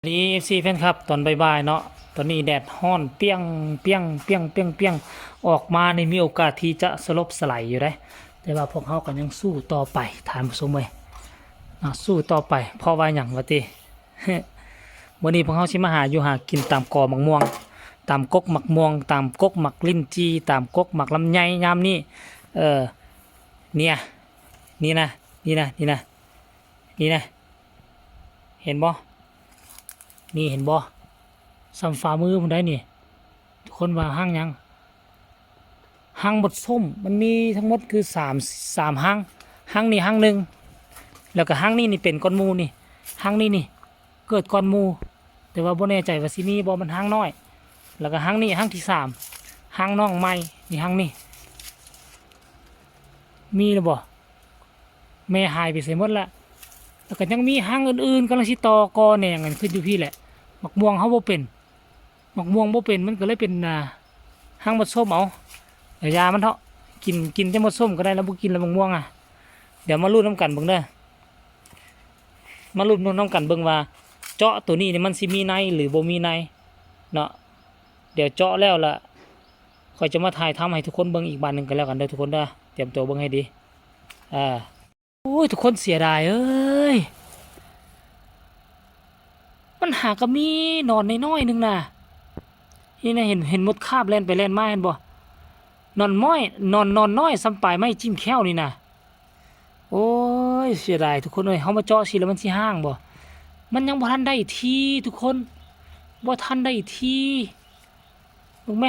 ດີ ເອັຟຊີ ແຟນຄລັບ ຕອນບ່າຍໆເນາະ. ຕອນນີ້ແດດຮ້ອນປ່ຽງໆ ອອກມານີ້ມີໂອກາດທີ່ຈະສະຫຼົບສະໄຫຼຢູ່ເດ້, ແຕ່ວ່າພວກເຮົາກໍຍັງສູ້ຕໍ່ໄປທ່ານຜູ້ຊົມເອີຍ ເນາະ, ສູ້ຕໍ່ໄປ. ເພາະວ່າຫຍັງວະຕິ? ມື້ນີ້ພວກເຮົາຊິມາຫາຢູ່ຫາກິນຕາມກໍໝາກມ່ວງ, ຕາມກົກໝາກມ່ວງ, ຕາມກົກໝາກລິ້ນຈີ່, ຕາມກົກໝາກລຳໄຍຍາມນີ້. ເອີ ເນຍ ນີ້ນະ ນີ້ນະ ນີ້ນະ ນີ້ນະ ເຫັນບໍ່? ນີ້ເຫັນບໍ່? ສ່ຳຝ່າມືພຸ້ນໃດ໋ນີ້. ທຸກຄົນວ່າຮັງຫຍັງ? ຮັງບົດສົ້ມ. ມັນມີທັງໝົດຄືສາມ ສາມຮັງ. ຮັງນີ້ຮັງໜຶ່ງ, ແລ້ວກໍຮັງນີ້ນີ້ເປັນກ່ອນໝູ່ນີ້. ຮັງນີ້ນີ້ເກີດກ່ອນໝູ່, ແຕ່ວ່າບໍ່ແນ່ໃຈວ່າຊິມີບໍ່, ມັນຮັງນ້ອຍ. ແລ້ວກໍຮັງນີ້ ຮັງທີສາມ, ຮັງນ້ອງໃໝ່ນີ້. ຮັງນີ້ມີແລ້ວບໍ່? ແມ່ຫາຍໄປໃສໝົດລະ. ແລ້ວກໍຍັງມີຮັງອື່ນໆ ກຳລັງຊິຕໍ່ກໍແໜງກັນຂຶ້ນຢູ່ພີ້ແຫຼະ. ໝາກມ່ວງເຮົາບໍ່ເປັນ, ໝາກມ່ວງບໍ່ເປັນ, ມັນກໍເລີຍເປັນ ອ່າ ຮັງບົດສົ້ມເອົາ. ຢ່າມັນເຖາະ, ກິນ ກິນແຕ່ບົດສົ້ມກໍໄດ້ລະ, ບໍ່ກິນລະໝາກມ່ວງອະ. ດຽວມາລຸ້ນນຳກັນເບິ່ງເດີ, ມາລຸ້ນນຳກັນເບິ່ງວ່າເຈາະໂຕນີ້ນີ້ມັນຊິມີໃນ ຫຼື ບໍ່ມີໃນເນາະ. ດຽວເຈາະແລ້ວລະ ຂ້ອຍຈະມາຖ່າຍທຳໃຫ້ທຸກຄົນເບິ່ງອີກບາດໜຶ່ງກໍແລ້ວກັນເດີ ທຸກຄົນເດີ. ຕຽມຕົວເບິ່ງໃຫ້ດີ. ເອີ ໂອ້ຍ ທຸກຄົນ ເສຍດາຍເອີຍ, ມັນຫາກະມີໜອນນ້ອຍໆໜຶ່ງນະ. ນີ້ນະ ເຫັນ ເຫັນມົດຄາບແລ່ນໄປແລ່ນມາ ເຫັນບໍ່? ໜອນນ້ອຍ ໜອນ ໜອນນ້ອຍສ່ຳປາຍໄມ້ຈິ້ມແຂ້ວນີ້ນະ. ໂອ້ຍ ເສຍດາຍທຸກຄົນເອີຍ, ເຮົາມາເຈາະຊີ້ແລ້ວມັນຊິຮ້າງບໍ່? ມັນຍັງບໍ່ທັນໄດ້ທີ່ທຸກຄົນ, ບໍ່ທັນໄດ້ທີ່. ເບິ່ງແມ.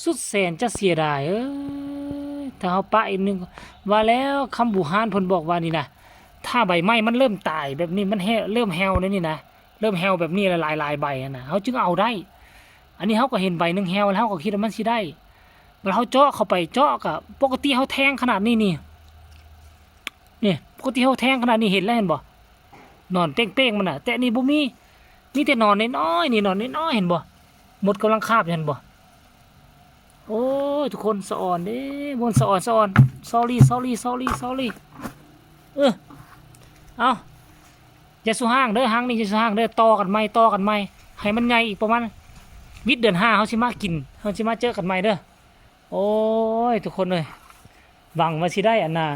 ສຸດແສນຈະເສຍດາຍເອີຍ ຖ້າເຮົາປະອີກໜຶ່ງ. ວ່າແລ້ວຄຳບູຮານເພິ່ນບອກວ່ານີ້ນະ, ຖ້າໃບໄມ້ມັນເລີ່ມຕາຍແບບນີ້, ມັນແຫ້ ເລີ່ມແຫ້ວແນວນີ້ນະ, ເລີ່ມແຫ້ວແບບນີ້ຫຼາຍໆໃບຫັ້ນນະ, ເຮົາຈຶ່ງເອົາໄດ້. ອັນນີ້ເຮົາກໍເຫັນໃບໜຶ່ງແຫ້ວແລ້ວ ເຮົາກໍຄິດວ່າມັນຊິໄດ້. ບັດເຮົາເຈາະເຂົ້າໄປ, ເຈາະກໍ ປົກກະຕິເຮົາແທງຂະໜາດນີ້ນີ້, ນີ້ ປົກກະຕິເຮົາແທງຂະໜາດນີ້, ເຫັນແລ້ວເຫັນບໍ່? ໜອນເປ້ງໆມັນນະ, ແຕ່ນີ້ບໍ່ມີ. ມີແຕ່ໜອນນ້ອຍໆນີ້, ໜອນນ້ອຍໆ ເຫັນບໍ່? ມົດກຳລັງຄາບຢູ່ ເຫັນບໍ່? ໂອ້ຍ ທຸກຄົນ ສະອອນເດ້, ບ່ອນສະອອນ ສະອອນ. Sorry sorry sorry sorry. ເອີ ເອົາ ຢ່າສູ່ຮ້າງເດີ, ຮັງນີ້ຢ່າສູ່ຮ້າງເດີ, ຕໍ່ກັນໃໝ່ ຕໍ່ກັນໃໝ່ ໃຫ້ມັນໃຫຍ່ອີກປະມານ ວິດເດືອນຫ້າ ເຮົາຊິມາກິນ, ເຮົາຊິມາເຈີກັນໃໝ່ເດີ. ໂອ້ຍ ທຸກຄົນເອີຍ, ຫວັງວ່າຊິໄດ້ອັນນ່າ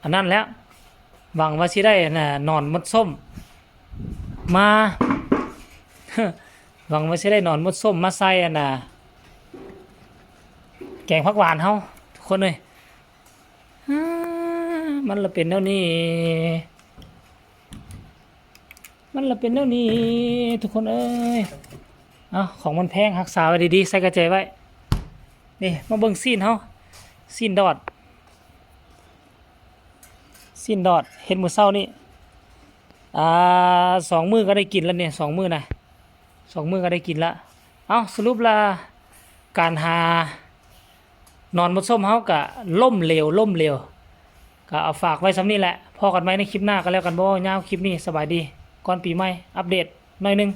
ອັນນັ້ນແຫຼະ, ຫວັງວ່າຊິໄດ້ອັນນ່າ ໜອນມົດສົ້ມມາ, ຫວັງວ່າຊິໄດ້ໜອນມົດສົ້ມມາໃສ່ອັນນ່າ ແກງຜັກຫວານເຮົາ ທຸກຄົນເອີຍ. ມັນລະເປັນແນວນີ້. ມັນລະເປັນແນວນີ້ ທຸກຄົນເອີຍ. ເອົາ ຂອງມັນແພງ ຮັກສາໄວ້ດີໆ ໃສ່ກະແຈໄວ້. ນີ້ ມາເບິ່ງຊີ້ນເຮົາ, ຊີ້ນດອດ, ຊີ້ນດອດ ເຮັດມື້ເຊົ້ານີ້. ອ່າ ສອງມື້ກໍໄດ້ກິນແລ້ວນີ້, ສອງມື້ນະ, ສອງມື້ກໍໄດ້ກິນລະ. ເອົາ ສະຫຼຸບລະ ການຫາໜອນມົດສົ້ມເຮົາກະລົ້ມເຫຼວ, ລົ້ມເຫຼວ. ກະເອົາຝາກໄວ້ສ່ຳນີ້ແຫຼະ, ພໍ້ກັນໃໝ່ໃນຄລິບໜ້າກໍແລ້ວກັນ. ບໍ່ຍາວຄລິບນີ້, ສະບາຍດີ ກ່ອນປີໃໝ່ ອັບເດດໜ້ອຍໜຶ່ງ.